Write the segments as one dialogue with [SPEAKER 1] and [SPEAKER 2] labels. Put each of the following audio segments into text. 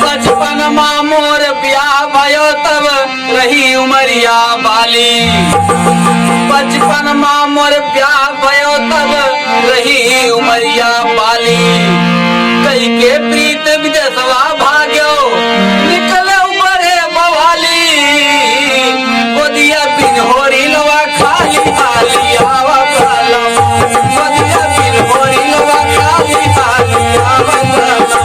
[SPEAKER 1] बचपन मोर ब्याह भयो तब रही उमरिया बाली। बचपन मोर ब्याह भयो तब रही उमरिया बाली। कई के प्रीत विदेशवा भाग्यो निकले बड़े बवाली। गोदिया बिन होरी लवा खाली खाली आवा बाला। गोदिया बिन होरी लवा खाली खाली आवा बाला।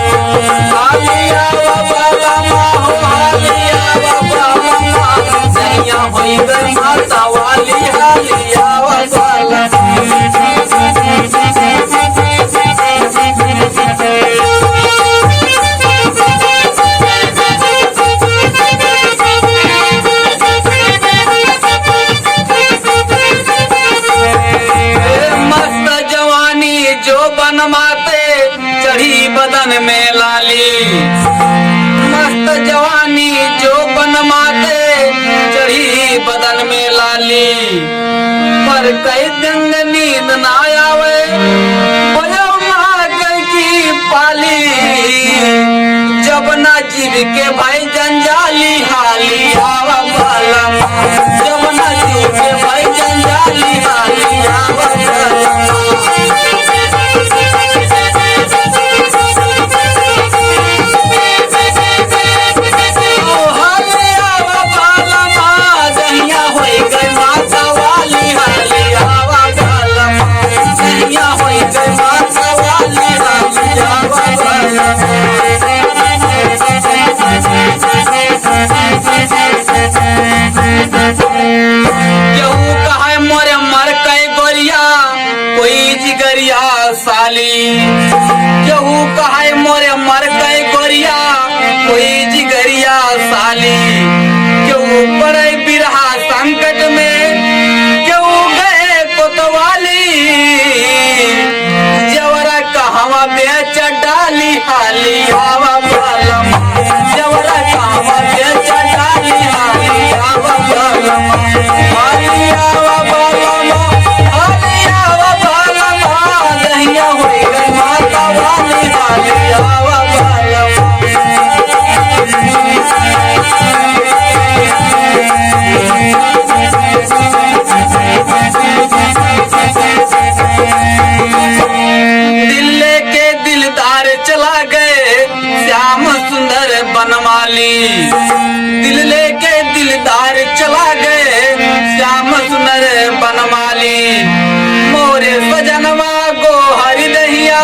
[SPEAKER 1] हाली आवा बाला माहो हाली आवा बाला माँ। सैया होई गई माता वाली हाली आवा बाला। मस्त जवानी जो बन माते चढ़ी बदन में लाली। मस्त जवानी जो बन माते चढ़ी बदन में लाली। पर कई दिन नींद ना आवे बोलो माँ कई की पाली। जब ना जीव के भाई जंजाली हाली आवा बाला। जब ना जीव के भाई जंजाली हाली आवा बाला। जिगरिया साली केहू कहे मोरे मर गए गोरिया कोई जिगरिया साली। केहू पड़े बिरहा संकट में केहू गए कोतवाली। जवरा कहवा बेच डाली हाली आवा बालम। जवरा कहवा बेच डाली हाली आवा बालम। हाली आवा बालम हाली आवा बालम। दहिया होई गई माता वाली हाली आवा बालम। दिल के दिलदार चला गए श्याम सुंदर बनमाली। दिल लेके दिलदार चला गए श्याम सुंदर बनमाली। मोरे सजनवा गो हरि दहिया